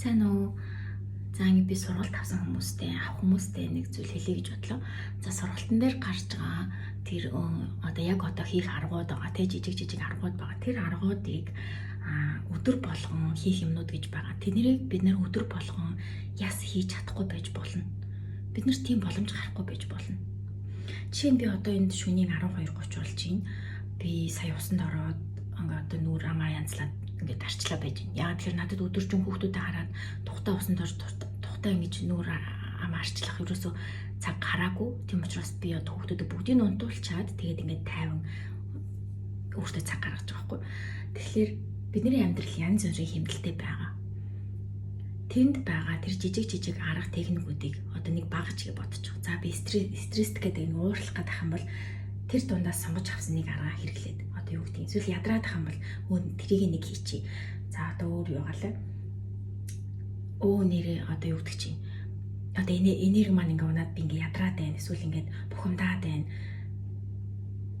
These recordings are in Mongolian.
Сайн уу? За, ингэ би сургалт авсан хүмүүстэй, авах хүмүүстэй нэг зүйл хэлье гэж бодлоо. За, сургалтын дээр гарч байгаа тэр одоо яг одоо хийх аргууд байгаа, тэ, жижиг жижиг аргууд байгаа. Тэр аргуудыг өдөр болгон хийх юмнууд гэж байгаа. Тэднийг бид нар өдөр болгон яс хийж чадахгүй байж болно. Бид нар тийм боломж гарахгүй байж болно. Жишээ нь би одоо энд шөнийн 12:30 болж байна. Би сая усанд ороод ингээ одоо нүүр амаа янзлаад ингээд арчлаа байж байна. Яагаад тэгэхээр надад өдөржин хүүхдүүдэд хараад тухтай усанд орж, тухтай ингэж нүүр амаа арчлах ерөөсөө цаг гараагүй. Тийм учраас би одоо хүүхдүүдэд бүгдийг нь унтуулчаад, тэгээд ингээд тайван өөртөө цаг гаргаж байгаа байхгүй. Тэгэхээр бидний амьдрал янз бүрийн хэмнэлтэй байгаа. Тэнд байгаа тэр жижиг жижиг арга техникүүдийг одоо нэг багаж гэж бодчих. За, би стресс гэдэг нэг уурлах гэдэг юм бол тэр дундаас сонгож авсан нэг арга хэрэглээд, одоо юу гэдгийг, эсвэл ядраад ах юм бол өө тэрийг нэг хийчихье. За, одоо өөр юу галаа. Өө, нэрээ одоо юу гэдэг чинь, одоо энерги маань ингээ унаад би ингээ ядраад байна. Эсвэл ингээд бухимдаад байна.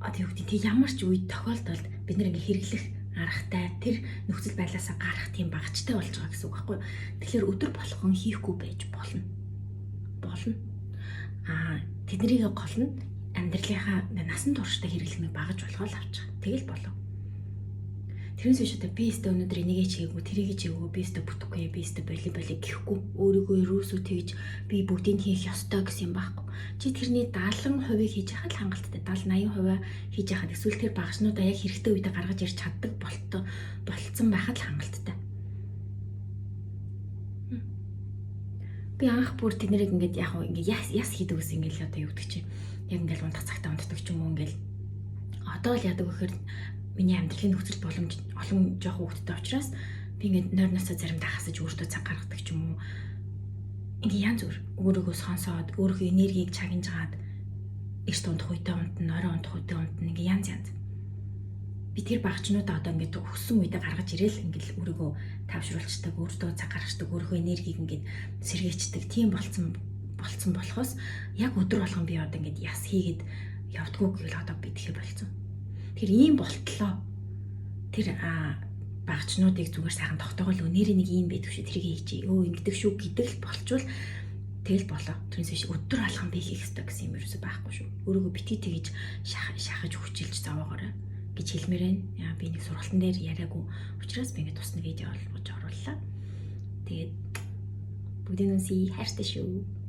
Одоо юу гэдэг, тэг ямар ч үед тохиолдолд бид нар ингээ хэрэглэх аргатай, тэр нөхцөл байдлаасаа гарах тийм багажтай болж байгаа гэсэн үг байхгүй юу? Тэгэхээр өдөр болгон хийхгүй байж болно. Болно. Аа, тэднийг гол нь амьдралынхаа насан туршдаа хэрэглэх нэг багаж болгоод авчих. Тэгэл болов. Тэрнээс биш одоо би өстө өнөөдөр энийгээ чигээгүй, тэрийг чигээгүй, би өстө бүтэхгүй, би өстө боли боли гэхгүй. Өөрийгөө ерөөсөө тэгж би бүгдийг хийх ёстой гэсэн юм байхгүй. Чи тэрний 70%-ийг хийж яхад л хангалттай. 70 80% хийж яхад, эсвэл тэр багшнуудаа яг хэрэгтэй үедээ гаргаж ирж чаддаг болтоо болцсон байхад л хангалттай. Би анх бүр тэднийг ингээд яг ингээд яс яс хийдэг гэсэн, ингээд одоо юу гэдэг чинь, яг ингээд унтах цагтаа унтдаг ч юм уу, ингээд одоо л яадаг гэхээр миний амьдралын нөхцөл боломж олон жоох хүүхэдтэй учраас би ингээд нойрноосоо заримдаа хасаж өөртөө цаг гаргадаг ч юм уу. Ингээ янз бүр өөрийгөө сонсоод, өөрийнхөө энергийг чагнажгаад, эрт унтах үедээ унтна, орой унтах үедээ унтна, ингээ янз янз. Би тэр багчнуудаа одоо ингээд өссөн үедээ гаргаж ирээл ингээд өөрийгөө тавшруулцдаг, өөртөө цаг гаргацдаг, өөрийнхөө энергийг ингээд сэргээчдэг тийм болцсон болцсон болохоос яг өдөр болгон би одоо ингээд яс хийгээд явдггүй гэвэл одоо би тэгэхэ болцсон. Тэр ийм болтлоо тэр багчнуудыг зүгээр сайхан тогтоогол нэрээ нэг ийм байдаг шүү, тэрийг хийчихье. Өө, ингэдэг шүү гэдэг л болчвол тэгэл болоо. Тэрнээс биш өдөр болгон би хийх ёстой гэсэн юм ерөөсөй байхгүй шүү. Өөрийгөө битгий тэгж шахаж хүчилж зовоогоорой гэж хэлмээр байна. Яа, би нэг сургалтын дээр яриаггүй учраас би ингээд тусна видео олгож орууллаа. Тэгээд бүгдийн үнсий, хайртай шүү.